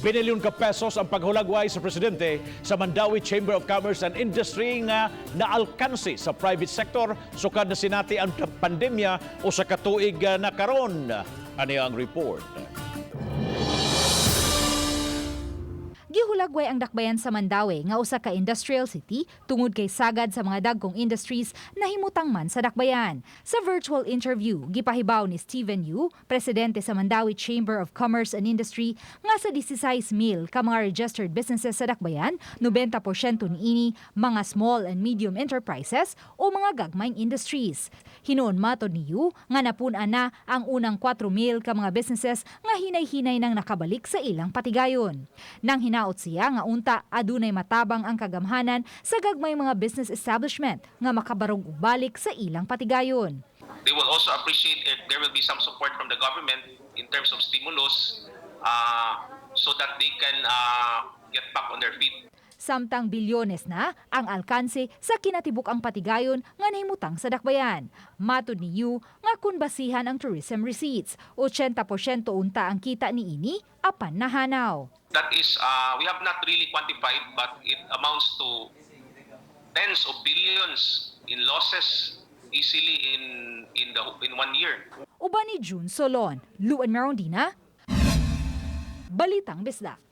Binilyon ka pesos ang paghulagway sa presidente sa Mandaue Chamber of Commerce and Industry nga naalkansi sa private sector sukad na sinati ang pandemya 1 ka tuig na karon. Ano ang report? Gihulagway ang dakbayan sa Mandaue nga usa ka industrial city tungod kay sagad sa mga dagkong industries na himutang man sa dakbayan. Sa virtual interview, gipahibaw ni Steven Yu, presidente sa Mandaue Chamber of Commerce and Industry, nga sa 16 mil ka mga registered businesses sa dakbayan, 90% niini mga small and medium enterprises o mga gagmayng industries. Hinuon matod ni Yu nga napun-an na ang unang 4 mil ka mga businesses nga hinay-hinay nang nakabalik sa ilang patigayon. Nang hinaot siya nga unta adunay matabang ang kagamhanan sa gagmay mga business establishment nga makabarog og balik sa ilang patigayon. They will also appreciate if there will be some support from the government in terms of stimulus so that they can get back on their feet. Samtang bilyones na ang alkanse sa kinatibuk-ang patigayon nga nahimutang sa dakbayan. Matod ni Yu nga kun basihan ang tourism receipts, 80% unta ang kita niini apan nahanaw. That is, we have not really quantified, but it amounts to tens of billions in losses easily in one year. Uban ni June Solon, Luan Merondina, Balitang Bisdak.